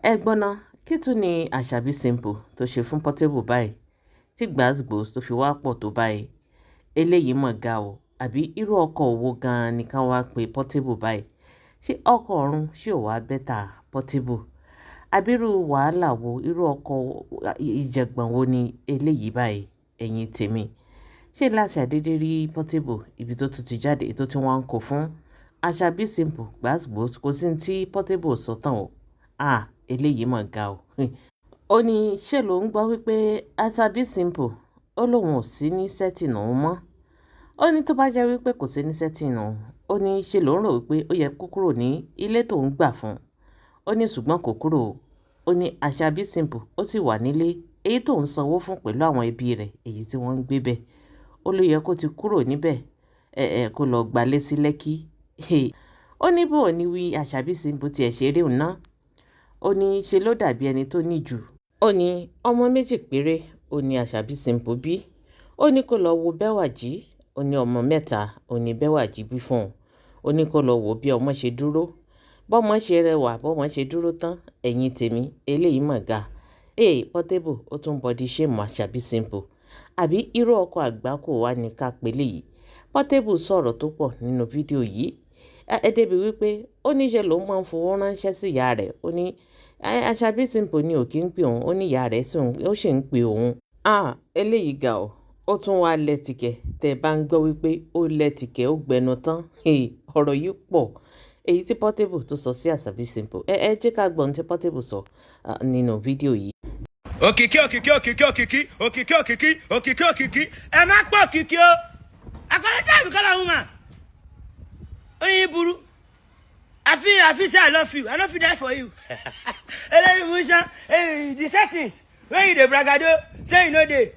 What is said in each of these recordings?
Ẹ gbọ́ ná, kí tún ni Asabi Simple tó ṣe fún Portable báyìí tí gbàásgbòós tó fi wáá pọ̀ tó báyìí? Eléyìí mà ga o, àbí irú ọkọ̀ wo gan-an ni ká wáá pe Portable báyìí? Ṣé ọkọ̀ ọ̀run ṣì ò wá better Portable? Àbí irú wàhálà wo, irú ọkọ̀ ìjàngbọ̀n wo ni eléyìí báyìí, ẹ̀yin tèmi? Ṣé láṣàdédé rí Portable ibi tó tún ti jáde tó tí wọ́n ń kó fún Asabi Simple gbàásgbòós? Kò sí ní tí Portable sọ tán o. Ah, eléyìí mà ga o. Ó ní ṣe ló ń gbọ́ wípé Asabi Simple ó lóun ò sí ní setting òun mọ́. Ó ní tó bá jẹ́ wípé kò sí ní setting òun, ó ní ṣe ló ń rò wípé ó yẹ kó kúrò ní ilé tó ń gbà fún un. Ó ní ṣùgbọ́n kò kúrò o. Ó ní Asabi Simple ó sì wà nílé èyí tó ń sanwó fún pẹ̀lú àwọn ẹbí rẹ̀ èyí tí wọ́n ń gbé bẹ́ẹ̀. Ó ló yẹ kó ti kúrò níbẹ̀, ẹ̀ kó lọ gbalé sí Lẹ́kí. Ó ní bó ní wí Asabi Simple tiẹ̀ ṣeré òun náà. Ó ní ṣe ló dàbí ẹni tó ní jù. Ó ní ọmọ méjì péré ó ní Asabi Simple bí. Ó ní kó lọ wo Bẹ́wàjí. Ó ní ọmọ mẹ́ta ó ní Bẹ́wàjí bí fún un. Ó ní kó lọ wo bí ọmọ ṣe dúró, bọ́mọ ṣe rẹwà, bọ́mọ ṣe dúró tán. Ẹ̀yin tèmi, eléyìí mà ga. Ee, Portable ó tún body shame Asabi Simple. Àbí irú ọkọ̀ àgbákò wa ní ká pè léyìí? Portable sọ̀rọ̀ tó pọ̀ nínú fídíò yìí. Ẹ débi wípé ó ní ṣe lòun máa ń fowó ránṣẹ́ sí ìyá rẹ̀. Ó ní Asabi Simple ni ò kí ń pè òun. Ó ní ìyá rẹ̀ ó sì ń pè òun. Ah, eléyìí ga o. Ó tún wá lẹ́tìkẹ́. Tẹ́ ẹ bá ń gbọ́ wípé ó lẹ́tìkẹ́, ó gbẹnu tán. Ọ̀rọ̀ yìí pọ̀. Èyí tí Portable tó sọ sí Asabi Simple. Ẹ jẹ́ ká gbọ́ ohun tí Portable sọ nínú fídíò yìí. Òkìkí, òkìkí, òkìkí, òkìkí, òkìkí, òkìkí, òkìkí, òkìkí, ẹ má pọ̀ òkìkí o. Akọ́lẹ́ dábì kọ́lá woman oyin burú. Àfi say I love you, I no fit die for you. Eléyìí fún the settings wey you dey bragado say you no dey,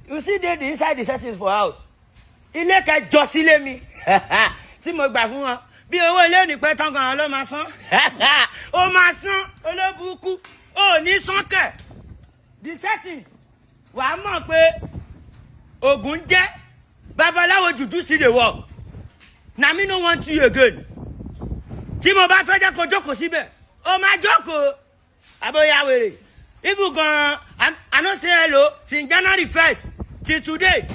you still dey the inside the settings for house. Ilé kẹjọ sílé mi tí mo gbà fún wọn, bí owó ilé ò ní pẹ́ tán gan-an ló máa san, ó máa san. Olóbùkún ó ní san kẹ̀. The settings, wàá mọ̀ pé oògùn jẹ́ babaláwo, juju still dey work. Na me no want you again. Tí mo bá fẹ́ jẹ́ kó jókòó síbẹ̀, ó máa jókòó. Àbóyá wèrè even gan, I no say hello since January 1st till today,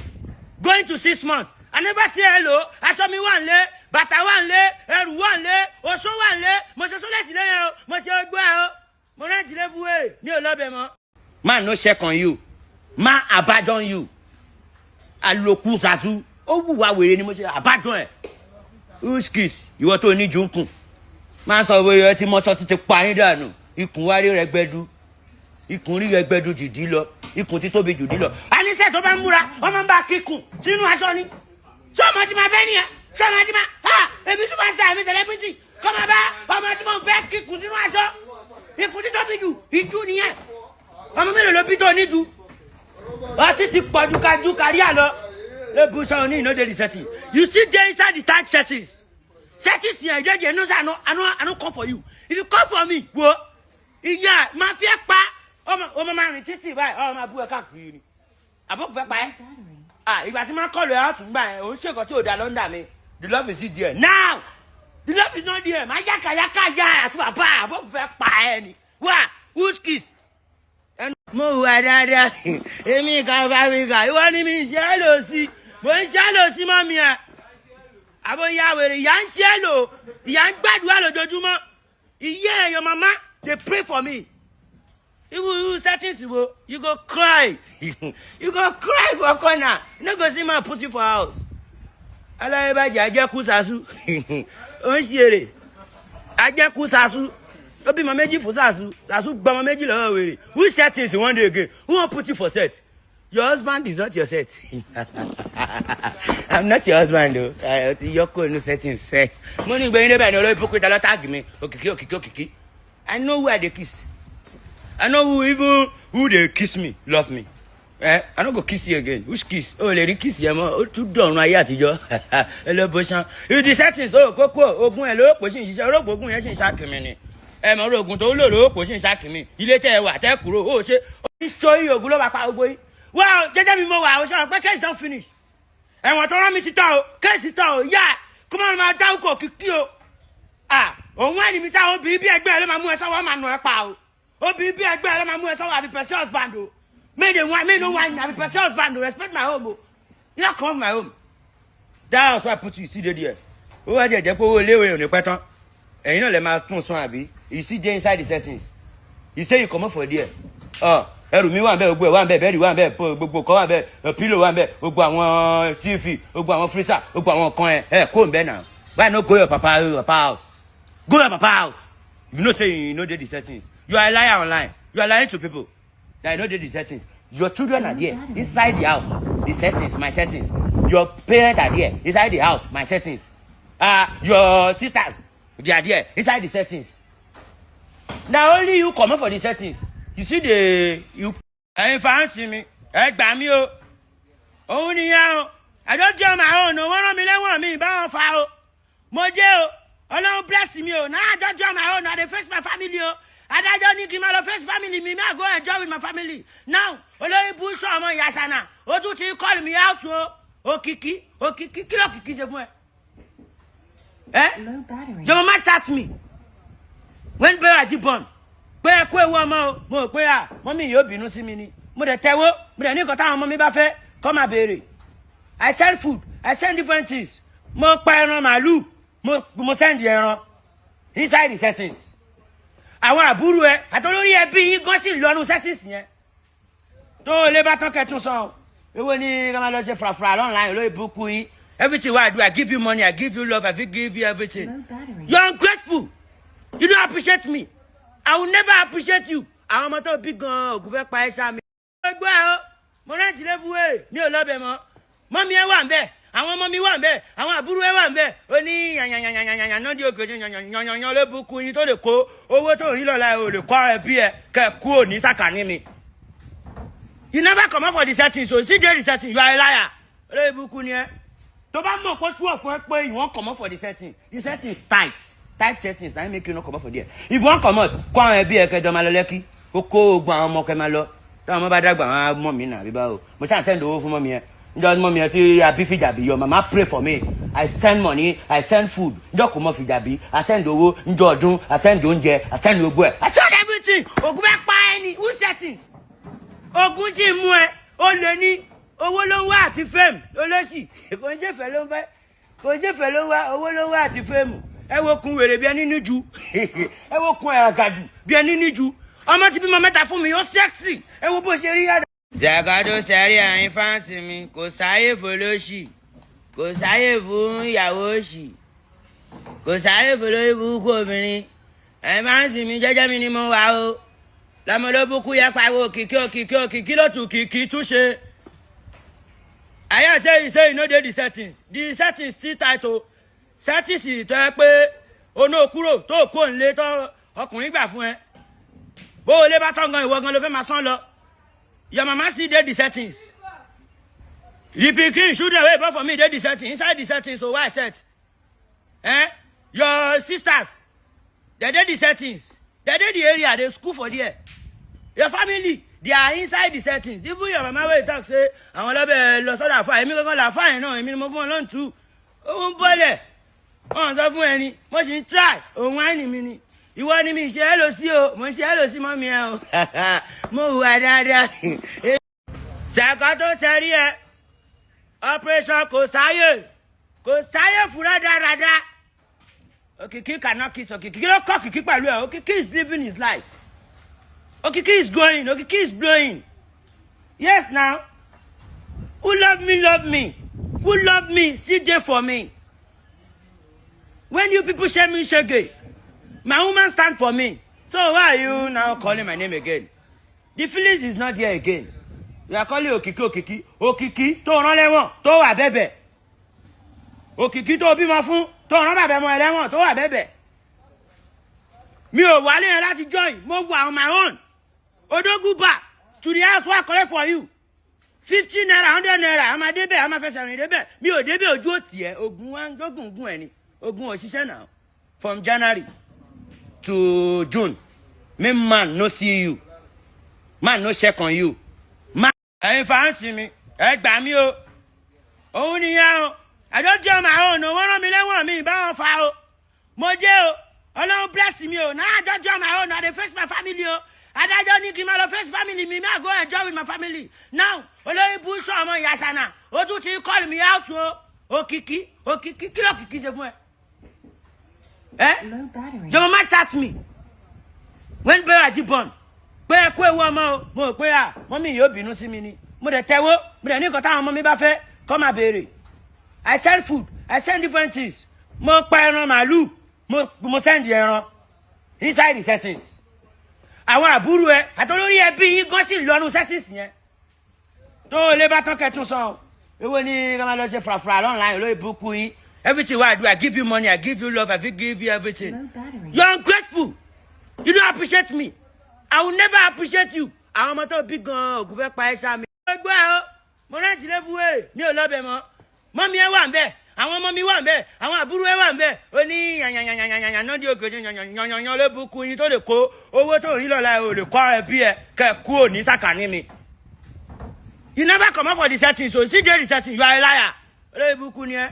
going to 6 months. I never say hello. Aṣọ mi wà nílé, bàtà wà nílé, ẹrù wà nílé, oṣó wà nílé. Mo ṣe sólẹ̀sì lẹ́yìn o, mo ṣe ogbó ẹ o, mo rent lé fún wèrè mi ò lọ́bẹ̀ mọ́. Man no check on you, man abandon you. Àlòkù sàtú ó wùwà wèrè ni mo ṣe abandon ẹ. Who's ìwọ tó ní ju ń kùn máa ń sọ bóyá tí mọ́tò ti pa yín dànù. Ikùn wá rí rẹgbẹdú, ikùn rí rẹgbẹdú jìdí lọ, ikùn ti tóbi jùdí lọ. Àníṣe tó bá ń múra, ọmọ ń bá kíkùn sínú aṣọ ni. Ṣé ọmọ tí máa fẹ́ nìyẹn? Ṣé ọmọ tí máa ha èmi superstar, èmi celebrity, kọ́ máa bá ọmọ tí mo fẹ́ kíkùn sínú aṣọ? Ikùn ti tóbi jù, ìjú nìyẹn. Ọmọ mélòó ló bí tó níjú? Ọtí ti pọ̀jù kájú kárí àlọ́ lóògùn sọ̀rọ̀ ní ìnáwó the setting. You still dey inside the tight settings. Settings yẹn dey there. No say I no come for you. If you come for me, wo ìyá máa fi ẹ́ pa. Ọmọ ọmọ máa rìn títì báyìí, ọmọ máa bú ẹ káàkiri ni. Àbúkù fẹ́ pa ẹ́. Ah, ìgbà tí máa kọlu ẹ̀ á tún gbà ẹ̀, òun ṣèkọ́ tí ò da lọ́ndà mi. The love is still there now, the love is not there. Máa yáka yáka yá àti bàbá. Àbúkù fẹ́ pa ẹ́ ni. Wá, who's kiss? Mo wà dáadáa. Èmi kan bá mi kà, ìwọ ni mi ṣe é lò sí, mo ń ṣe é lò sí mọ́ mi ẹ̀. Àbóyá wèrè, ìyá ń ṣe é lò, ìyá ń gbàdúrà lójoojúmọ́. Ìyá ẹ̀, your mama dey pray for me. Even settings wo, you go cry, you go cry for corner. You no go see man put you for house. Aláyébàjẹ́ ajẹ́kú sasu, ó ń ṣe èrè ajẹ́kú sasu. Ó bímọ méjì fún sasu, sasu gbọmọ méjì lọ́wọ́ wèrè. Who settings one day again? Who wan put you for set? Your husband is not your set. I'm not your husband o. Ẹ ti yọ kó inú settings sẹ. Mo ní gbẹ̀yìn débẹ̀ ní olórí púpọ̀ ìtàlọ́ tag mi. Òkìkí, òkìkí, òkìkí. I know who I dey kiss. I know who, even who dey kiss me love me. I no go kiss you again. Which kiss? O lè rí kiss yẹn mọ́. Ó tún dọ̀run ayé àtijọ́. Ẹ lọ bó ṣan ìdí settings ó kókó ogun ẹ lóòpọ̀ sí ìṣiṣẹ́ olóòpọ̀. Ogun yẹn sì ń ṣàkìmí ni. Ẹ mọ̀ ogun tó lò lóòpọ̀ sí ń ṣàkìmí. Ilé tẹ́ ẹ wà tẹ́ kúrò ó ṣe ó ń sọ iye ogun ló bá pa gbogbo yìí. Wá jẹ́jẹ́ mi mo wà ó ṣe pé case don finish. Ẹ̀wọ̀n tó rán mi ti tán o, case tán o. Yá kó má máa dárúkọ kìkì o. Òun ẹni mi sáwọn obìnrin bí ẹgbẹ́ ẹ ló máa mú ẹ sáwọn máa nà ẹ pa o. Obìnrin bí ẹgbẹ́ ẹ ló máa mú ẹ sọ́wọ́. I be person husband o. Me dey whine, me no whine. I be person husband o. Respect my home o. You no come my home. That house wey I put you see dey there. Ó wá jẹ́ jẹ́ pé owó iléèwé ò ní pẹ́ tán. Ẹ̀yin náà lè máa tún sun àbí. You see dey inside the settings. You say you comot for there. Ẹrù mi wà nbẹ, gbogbo ẹ wà nbẹ, bed wà nbẹ, gbogbo kan wà nbẹ, pillow wà nbẹ, gbogbo àwọn TV, gbogbo àwọn freezer, gbogbo àwọn kan ẹ ẹ kó nbẹ náà. Why no go your papa house? Go your papa house. If you know say you no dey the settings, you are a liar online. You are lying to people that you no dey the settings. Your children are there inside the house, the settings, my settings. Your parents are there inside the house, my settings. Your sisters, they are there inside the settings. Na only you comot for the settings. You see the you. Ẹ̀yin fans mi, ẹ gbà mí o. Òun nìyẹn o. I don dey on my own o. Wọ́n rán mi lẹ́wọ̀n mi báwọn fa o. Mo dé o. Ọlọ́run bless mi o. Now I don dey on my own. I dey face my family o. Adájọ́ ní kí n máa lọ face family mi. May I go enjoy with my family. Now, olórí búṣọ ọmọ ìyàsánà, ó tún ti call me out o. Òkìkí, Òkìkí, kí ló kìkí ṣe fún ẹ? Ẹ? Your mama chat me when Bẹ́wàjí born pé ẹ kó ewu ọmọ o. Mo rò pé à mummy yóò bínú sí mi ni. Mo dẹ̀ tẹ́wọ́, mo dẹ̀ ní nǹkan táwọn ọmọ mi bá fẹ́ kọ́ máa béèrè. I send food, I send different things. Mo pa ẹran màálù, mo send ẹran inside the settings. Àwọn àbúrò ẹ àtolórí ẹbí yín gan sì lọ́nu settings yẹn. Tó o lé bá tán kẹtùn sàn o. Èwo ni ká máa lọ ṣe fàràfàrà online lórí burúkú yín? Everything wey I do, I give you money, I give you love, I fit give you everything. You are ungrateful. You don't appreciate me. I will never appreciate you. Àwọn ọmọ tó bí gan-an ògùn fẹ́ pa ẹ́ sá mi. Gbogbo ẹ̀ o, mo rent ilé fún wèrè, mi ò lọ́bẹ̀ mọ́. Mummy ẹ wà ń bẹ̀, àwọn ọmọ mi wà ń bẹ̀, àwọn àbúrò ẹ wà ń bẹ̀. Ó ní yànyànyànyànyàn náà di òkè yànyànyànyàn ló bukú yín tó lè kó owó tó rí lọ́la ò lè kọ́ ẹbí ẹ kẹ́ kú òní sàkání mi. You never comot for the setting, so see dey the setting, you are a liar. Olórí burúkú ni ẹ. Tó bá mọ̀ pé sùọ̀ fún ẹ pé you wan comot for the setting, the setting is tight. Tight settings na im make you no comot for there. If you wan comot, kó àwọn ẹbí ẹ kẹjọ máa lọ Lẹ́kí. Kó kó ogun àwọn ọmọ kẹ máa lọ. Táwọn ọmọ bá dàgbà, wọn á mọ̀ mí nà bí báwo. Mo ṣáà send owó fún mummy ẹ. Njọ́ mummy ẹ tí a bí fìjàbí, your mama pray for me. I send money, I send food. Njọ́ kò mọ fìjàbí, I send owó. Njọ́ ọdún, I send oúnjẹ, I send gbogbo ẹ̀. I send everything. Ògùn bẹ́ẹ̀ pa ẹ ní who settings? Ogun sì mú ẹ, ó lè ní owó ló ń wá àti fame olóṣì. Kò ń ṣèfẹ́ ló ń fẹ́, kò ń ṣèfẹ́ ló ń wá, owó ló ń wá àti fame. Ẹ wo kun wèrè bí ẹni níjú, ẹ wo kun ẹ̀ràgàdù bí ẹni níjú. Ọmọ ti bímọ mẹ́ta fún mi, ó sexy. Ẹ wo bó ṣe rí yàrá. Ṣàkà tó sẹ́rí, ẹ̀yin fans mi, kò sáyè fọlọ́ṣì, kò sáyè fún ìyàwó òṣì, kò sáyè fọlọ́ṣì burúkú obìnrin. Ẹ̀yin fans mi, jẹ́jẹ́ mi ni mo wà o. Lọmọlóbùkún yẹ pariwo òkìkí, òkìkí, òkìkí ló tún kìkì túnṣe. Ayé say you say you no dey the settings. The settings still tight o. Settings tó yẹ pé oná kúrò tó kó nílé tó ọkùnrin gbà fún ẹ. Bó o lé bá tán gan, ìwọ gan ló fẹ́ máa sán lọ. Your mama still dey the settings. The pikin children wey born for me dey the settings, inside the settings. So why I set? Eh? Your sisters, they dey the settings. They dey the area, they school for there. Your family, they are inside the settings. Even your mama wey talk say àwọn ọlọ́bẹ̀ lọ sọ́dọ̀ àfa, èmi kankan là fáyẹn náà, èmi ni mo fún wọn lọ́n tù. Ó ń bọ́lẹ̀, wọ́n sọ fún ẹni, mo sì ń try, òun wáìnì mi ni. Ìwọ ni mi ṣe é lọ sí o, mo ń ṣe é lọ sí mummy ẹ o. Mo hùwà dáadáa. Ṣàkọ́ tó ṣẹ́rí ẹ, operation kò sáyè, kò sáyè fún rádaràda. Òkìkí cannot kiss Òkìkí. Kí ló kọ́ Òkìkí pẹ̀lú ẹ̀? Òkìkí is living his life. Òkìkí is going, Òkìkí is blowing. Yes now. Who love me, love me. Who love me, still dey for me. When you people share me shege, my woman stand for me. So why are you now calling my name again? The feelings is not there again. You are calling Òkìkí, Òkìkí, Òkìkí tó rán lẹ́wọ̀n tó wà bẹ́bẹ̀. Òkìkí tó bímọ fún tó rán bàbá ọmọ ẹlẹ́wọ̀n tó wà bẹ́bẹ̀. Mi ò wálé yẹn láti join, mo wà on my own. Odogun bar to the house wey I collect for you. ₦50, ₦100, a máa débẹ̀, a máa fẹsẹ̀ rìn débẹ̀. Mi ò débẹ̀, ojú òtì ẹ̀, ogun wa gbógun gun ẹ̀ ni. Ogun òṣìṣẹ́ náà. From January to June, me man no see you. Man no check on you. Man. Ẹ̀yin fans mi, ẹ gbà mí o. Òun nìyẹn o. I don dey on my own o. Wọ́n rán mi lẹ́wọ̀n mi báwọn fa o. Mo dé o. Ọlọ́run bless mi o. Now I don dey on my own. I dey face my family o. Adájọ́ ní kí n máa lọ face family mi. May I go enjoy with my family now. Olórí búṣọ ọmọ ìyàsánà, ó tún ti call me out o. Òkìkí, Òkìkí, kí ló kìkí ṣe fún ẹ? Ẹ your mama chat me when Bẹ́wàjí born pé ẹ kó ewu ọmọ o. Mo rò pé à mummy yóò bínú sí mi ni. Mo dẹ̀ tẹ́wọ́, mo dẹ̀ ní nǹkan táwọn ọmọ mi bá fẹ́ kọ́ máa béèrè. I send food, I send different things. Mo pa ẹran màálù, mo send ẹran inside the settings. Àwọn àbúrò ẹ àtolórí ẹbí yín gan sì lọ́nu settings yẹn tó o lè bá tán kẹtùn sàn o. Èwo ni ká máa lọ ṣe frafra online? Olórí burúkú yín. Everything wey I do, I give you money, I give you love, I fit give you everything. You are ungrateful, you don't appreciate me. I will never appreciate you. Àwọn ọmọ tó bí gan, ògùn fẹ́ pa ẹ́ sá mi. Gbọ́ ẹ o, mo rent ilé fún wèrè, mi ò lọ́bẹ̀ mọ́. Mummy ẹ wà ń bẹ̀, àwọn ọmọ mi wà ń bẹ̀, àwọn àbúrò ẹ wà ń bẹ̀. Ó ní yànyànyànyànyàn náà di òkè yànyànyànyàn ló bukú yín tó lè kó owó tó rí lọ́la ẹ ò lè kọ́ ẹbí ẹ kẹ kú òní sàkání mi. You never comot for the setting, so see the setting, you are a liar. Olórí burúkú ni ẹ.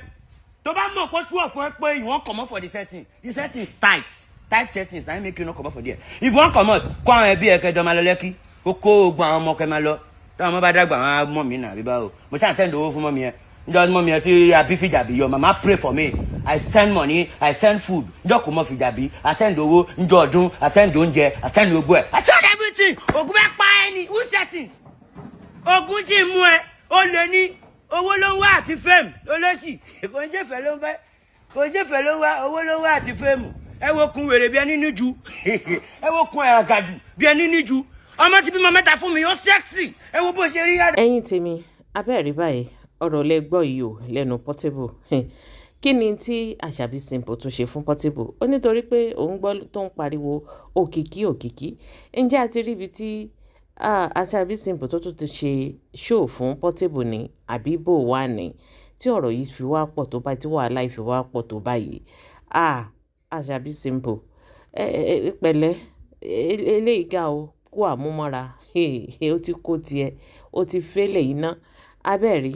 Tó bá mọ̀ pé sùọ̀ fún ẹ pé you wan comot for the setting, the setting is tight, tight settings na im make you no comot for there. If you wan comot, kó àwọn ẹbí ẹ kẹjọ máa lọ Lẹ́kí, kó kó ogun àwọn ọmọ kẹ máa lọ. Táwọn ọmọ bá dàgbà, wọn á mọ̀ mí nà bí báwo. Mo ṣáà send owó fún mummy ẹ njọ́ mummy ẹ tí àbí fìjàbí. Your mama pray for me. I send money, I send food. Njọ́ kò mọ fìjàbí, I send owó. Njọ́ ọdún, I send oúnjẹ, I send gbogbo ẹ, I send everything. Ògùn bẹ́ẹ̀ pa ẹ ní who settings. Ogun sì mú ẹ, ó lè ní owó ló ń wá àti fame olóṣì. Kò ń ṣèfẹ́ ló ń fẹ́, kò ń ṣèfẹ́ ló ń wá, owó ló ń wá àti fame. Ẹ wo kun wèrè bí ẹni níjú, ẹ wo kun ẹ̀ràgàjù bí ẹni níjú. Ọmọ ti bímọ mẹ́ta fún mi, ó sexy. Ẹ wo bó ṣe rí. Ẹ̀yin tèmi, abẹ́ẹ̀rí báyìí, ọ̀rọ̀ lẹ gbọ́ yìí o lẹ́nu Portable. Kí ni tí Àṣàbí Simple tún ṣe fún Portable? Ó nítorí pé òun gbọ́ tó ń pariwo Òkìkí, Òkìkí. Ǹjẹ́ a ti rí ibi tí Àṣàbí Simple tó tún ti ṣe show fún Portable ni, àbí bò wà ní tí ọ̀rọ̀ yìí fi wá pọ̀ tó báyìí, tí wàhálà yìí fi wá pọ̀ tó báyìí? Àṣàbí Simple, ẹ pẹ̀lẹ́, eléyìí ga o, kó àmúmọ́ra. Ó ti kó tiẹ̀, ó ti fẹ́lẹ̀ iná abẹ́ẹ̀rí.